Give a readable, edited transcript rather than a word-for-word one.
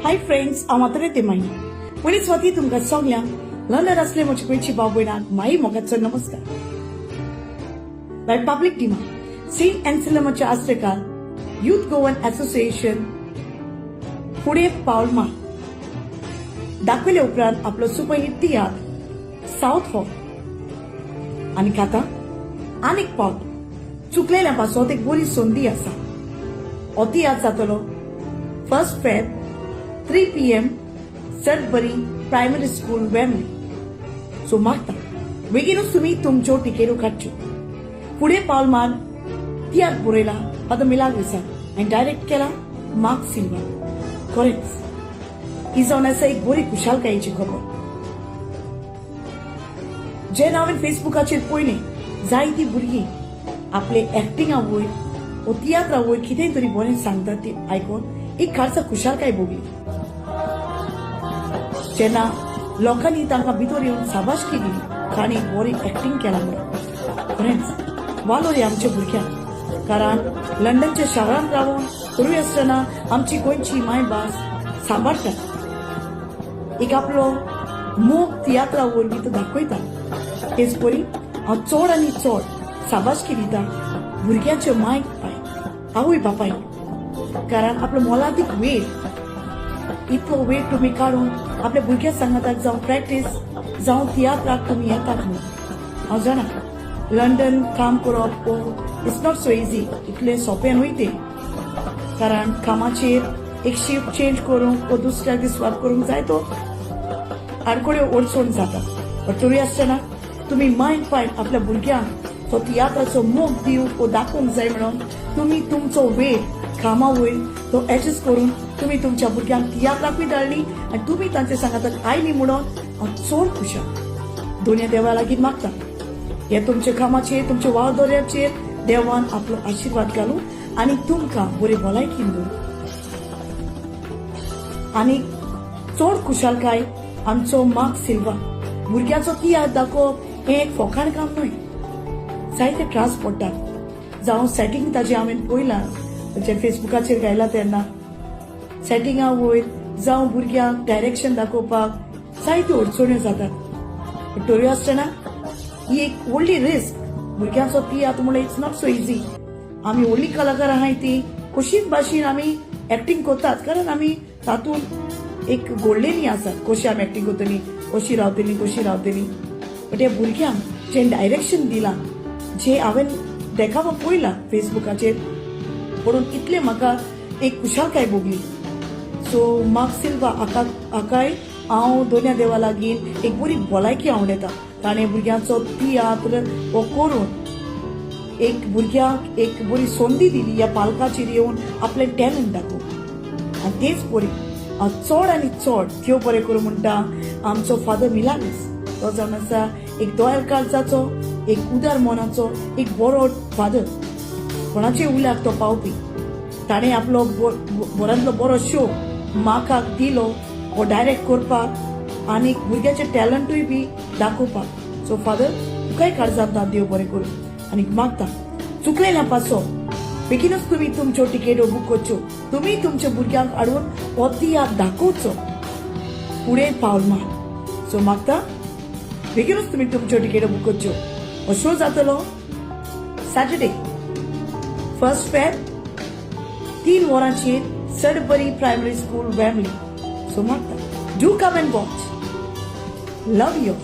Hi friends, हांव मात्रे ते मायना. पयलींच फावटी तुमकां सगल्यांक, लंडन आसले म्हजे गोंयची भाव भयणांक माई मोगाचो नमस्कार. बाय पब्लीक डिमांड, सेंट एन्सिलमाच्या आश्रयकार युथ गोवन असोसिएशन फुडें पावल मार दाखयले उपरांत आपलो सुपरहिट तियात्र साऊथ हॉल आनी आतां आनीक पावट चुकलेल्या पासत एक बरी संदी आसा. हो तियात्र जातलो 1 Feb, 3 p.m., Sudbury Primary School, Wembley. So मागता बेगीनूच तुमी तुमच्यो टिकेट्यो काडच्यो. फुडें पावल मार तियात्र बरयला फादर मिलाग्रिसान आनी डायरेक्ट केला मार्क सिल्वा. खरेंच ही जावन आसा एक बरी खुशालकायेची खबर. जेन्ना हांवें फेसबुकाचेर पळयलें, जायतीं भुरगीं आपले एक्टिंगा वयर वो तियात्रा वयर कितें तरी बरें सांगतात ती आयकून एक खारसा खुशालकाय भोगली. जेन्ना लोकांनी तांकां भितर येवन शाबासकी दिली, तांणी एक बरी एक्टिंग केला म्हणून. खरेंच वालोर आमच्या भुरग्यांक, कारण लंडनच्या शारांत रावन करूय आसतना आमची गोंयची मायभास सांबाळटात, एक आपलो मोग तियात्रा वरवीं तो दाखयता. तेच परी हांव चड आनी चड शाबासकी दिता भुरग्यांच्या मायक पाय, आवय बापायक, कारण आपलो मोलादीक वेळ, इतलो वेळ तुमी काडून आपल्या भुरग्या सांगाताक जावं प्रॅक्टीस जावं तियात्राक तुमी येतात म्हणून. हांव जाणा, लंडन काम करप it's not so easy, इतलें सोंपें न्हय तें, कारण कामाचेर एक शिफ्ट चेंज करूंक वो दुसऱ्या दीस स्वाप करूंक जाय तो आडखळ्यो, अडचण जाता. बट तरी आसतना तुमी मायंड पायन आपल्या भुरग्यांक तो तियात्राचो मोग दिवंक वो दाखोवंक जाय म्हणून तुमी तुमचो वेळ कामा वयर तो एडजस्ट करून तुमी तुमच्या भुरग्यांक तियात्राकूय धाडली आनी तुमी तांचे सांगाताक आयली म्हणून हांव चड खुश आहा. दोनूय देवा लागीं मागता, हे तुमच्या कामाचेर, तुमच्या वावदोऱ्याचेर देवान आपलो आशिर्वाद घालूं आनी तुमकां बरी भलायकी दवरूं. आनी चड खुशालकाय आमचो मार्क सिल्वा. भुरग्याचो तियात्र दाखोवप हें एक फोकाण काम न्हय, जायते त्रास पडटात. जावं सेटींग ताजें हांवें पळयलां, जे फेसबुकाचेर घायला तेन्ना सेटिंगा वयर जावं भुरग्यांक डायरेक्शन दाखोवपाक जायत्यो अडचण्यो जातात. तरी आसतना ही एक व्हडली रिस्क. भुरग्यांचो तियात्र म्हणल्यार it's not so easy. आमी व्हडली कलाकार आहाय, ती कशीच भाशेन आमी एक्टींग करतात, कारण आमी तातूंत एक गोडलेली आसात, कशी आमी एक्टींग करतली, कशी रावतली, कशी रावतली. बट ह्या भुरग्यांक जें डायरेक्शन दिलां, जे हांवें देखावो पळयला फेसबुकाचेर पळोवन इतलें म्हाका एक खुशालकाय भोगली. सो मार्क सिल्वा हाका हाकाय हांव दोन्या देवा लागीं एक बरी भलायकी आवडटा. ताणें भुरग्यांचो तियात्र हो करून एक भुरग्यांक एक बरी संदी दिली ह्या पालकाचेर येवन आपलें टॅलंट दाखोवंक. आनी तेच परी हांव चड आनी चड देव बरें करूं म्हणटा आमचो फादर मिलाग्रीस. तो जावन आसा एक दोयाल काळजाचो, एक उदार मनाचो, एक बरो फादर, कोणाचे उल्याक तो पावपी. ताणें आपलो बऱ्यांतलो बरो शो माकाक दिलो हो डायरेक्ट करपाक आनी भुरग्याचें टॅलंटूय बी दाखोवपाक. सो फादर, तुकाय काळजांत देव बरें करूं आनी मागता, चुकलेल्या पासो बेगीनूच तुमी तुमच्यो टिकेटो बूक करच्यो. तुमी तुमच्या भुरग्यांक हाडून हो तियात्र दाखोवचो, फुडें पावल मार. सो मागता, बेगीनूच तुमी तुमच्यो टिकेटो बूक करच्यो. हो शो जातलो सॅटर्डे, 1 फेब, 3 वरांचेर, Sudbury primary school, Wembley. So मागता, do come and watch. Love you.